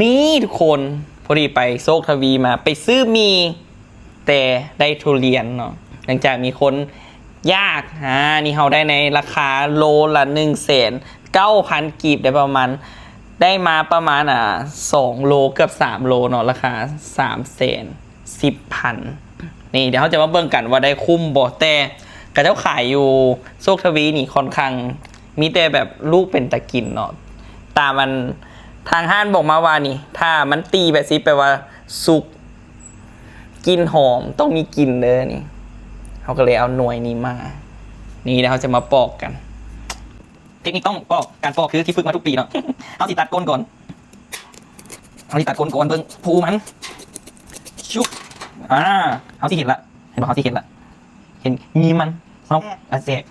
ນີ້ທຸກຄົນ ພໍດີໄປໂຊກທະວີມາ ໄປຊື້ໝີ່ ແຕ່ໄດ້ທຸລຽນເນາະ ຫຼັງຈາກມີຄົນຢາກ ອາ ນີ້ເຮົາໄດ້ໃນລາຄາໂລລະໜຶ່ງແສນເກົ້າພັນກີບ ໄດ້ປະມານ ໄດ້ມາປະມານ ອາ ສອງໂລ ເກືອບສາມໂລເນາະ ລາຄາສາມແສນສິບພັນ ນີ້ ດຽວເຮົາຈະມາເບິ່ງກັນວ່າໄດ້ຄຸ້ມບໍ່ ແຕ່ເຂົາເຈົ້າຂາຍຢູ່ໂຊກທະວີນີ້ ຂ້ອນຂ້າງມີແຕ່ແບບລູກເປັນຕາກິນເນາະ ຕາມອັນທາງຮ້ານບອກມາວ່ານີ້ ຖ້າມັນຕີແບບຊີ້ ແປວ່າສຸກ ກິ່ນຫອມ ຕ້ອງມີກິ່ນເດີນີ້ ເຮົາກໍເລີຍເອົາໜ່ວຍນີ້ມາ ນີ້ ແລ້ວເຮົາຈະມາປອກກັນ ເທັກນິກຕ້ອງປອກ ການປອກຄືທີ່ຝຶກມາທຸກປີເນາະ ເຮົາຊິຕັດກົ້ນກ່ອນ ເຮົາຊິຕັດກົ້ນກ່ອນ ເບິ່ງພູມັນ ຊຸບ ອາ ເຮົາຊິເຫັນລະ ເຫັນບໍ່ ເຮົາຊິເຫັນລະ ເຫັນຍິ້ມມັນເນາະ ແຊບ ອາ ແຊບ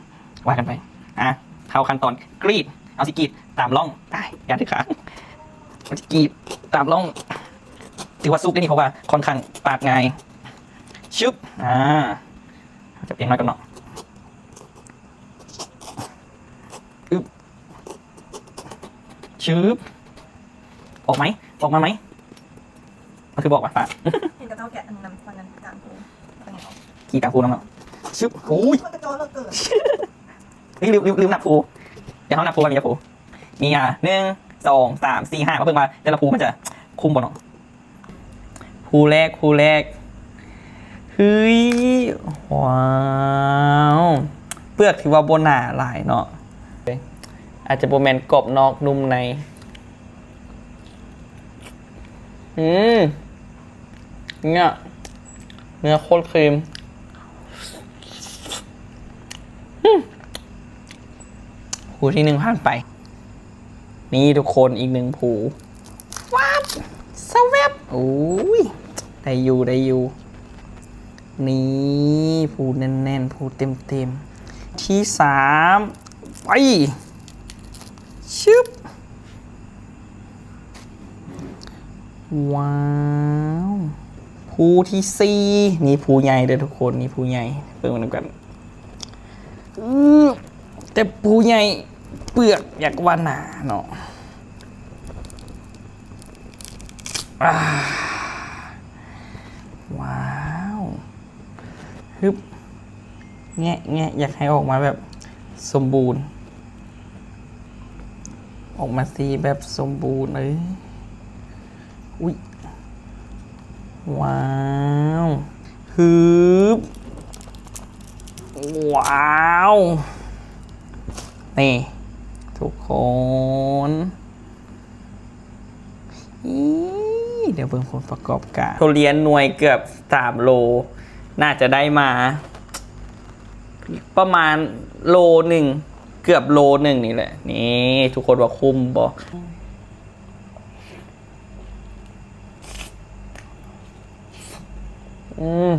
ວ່າກັນໄປ ອາ ເຂົ້າຂັ້ນຕອນກຣີດ ເຮົາຊິກຣີດຕາມຮ່ອງ ອ້າຍ ຢ່າຖືຂາ ເຮົາຊິກຣີດຕາມຮ່ອງ ຖືວ່າສຸກເດ້ນີ້ ເພາະວ່າຂ້ອນຂ້າງປາດງ່າຍ ຊຶບ ອາ ເຮົາຈະປ່ຽນໜ້ອຍກ່ອນເນາະ ອຶບ ຊຶບ ອອກໄໝ? ອອກມາໄໝ? ມັນຄືບໍ່ອອກວະ ເຫັນເຂົາເຈົ້າແກະອັນນັ້ນ ອັນນັ້ນກາງພູ ເປັນຫຍັງອອກ? ຂີ້ກາງພູນຳເນາະ ຊຶບ ໂອ້ຍ ມັນກະຈໍເລີກເກີນ ເຮີ້ຍ ລືມ ລືມ ລືມນັບພູ ດຽວເຮົານັບພູວ່າມີຈັກພູ ມີ ອາ ໜຶ່ງ ສອງ ສາມ ສີ່ ຫ້າ ມາເບິ່ງວ່າແຕ່ລະພູມັນຈະຄຸ້ມບໍ່ເນາະ. ພູແລກ ພູແລກ ເຮີ້ຍ ວ້າວ ເປືອກຖືວ່າບໍ່ໜາຫຼາຍເນາະ ອາດຈະບໍ່ແມ່ນກອບນອກນຸ້ມໃນ ອືມ ເນື້ອ ເນື້ອໂຄດຄຣີມ ອືມ ພູທີໜຶ່ງຜ່ານໄປ. ນີ້ທຸກຄົນ ອີກໜຶ່ງພູ ວັບ ສະແວັບ ໂອ້ຍ ໄດ້ຢູ່ ໄດ້ຢູ່ ນີ້ ພູແໜ້ນໆ ພູເຕັມໆ ທີສາມ ໄປ ຊຶບ ວ້າວ ພູທີສີ່ ນີ້ພູໃຫຍ່ເດີທຸກຄົນ ນີ້ພູໃຫຍ່ ເບິ່ງນຳກັນ ອື ແຕ່ພູໃຫຍ່ເປືອກຢາກວ່າໜາເນາະ ອາ ວ້າວ ຮຶບ ແງະ ແງະ ຢາກໃຫ້ອອກມາແບບສົມບູນ ອອກມາສີແບບສົມບູນເລີຍ ອຸ້ຍ ວ້າວ ຮຶບ ວ້າວ ນີ້ ທຸກຄົນ ອີ ດຽວເບິ່ງຜົນປະກອບການ ທຸລຽນໜ່ວຍເກືອບສາມໂລ ໜ້າຈະໄດ້ມາປະມານໂລໜຶ່ງ ເກືອບໂລໜຶ່ງນີ້ແຫຼະ ນີ້ ທຸກຄົນວ່າຄຸ້ມບໍ່? ອືມ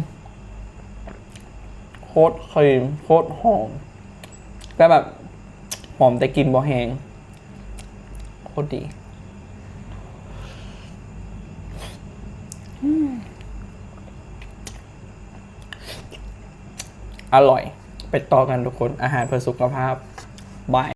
ໂຄດຄຣີມ ໂຄດຫອມ ແຕ່ແບບຫອມແຕ່ກິ່ນບໍ່ແຮງ ໂຄດດີ ອືມ ອະລ່ອຍ ໄປຕໍ່ກັນທຸກຄົນ ອາຫານເພື່ອສຸຂະພາບ ບາຍ.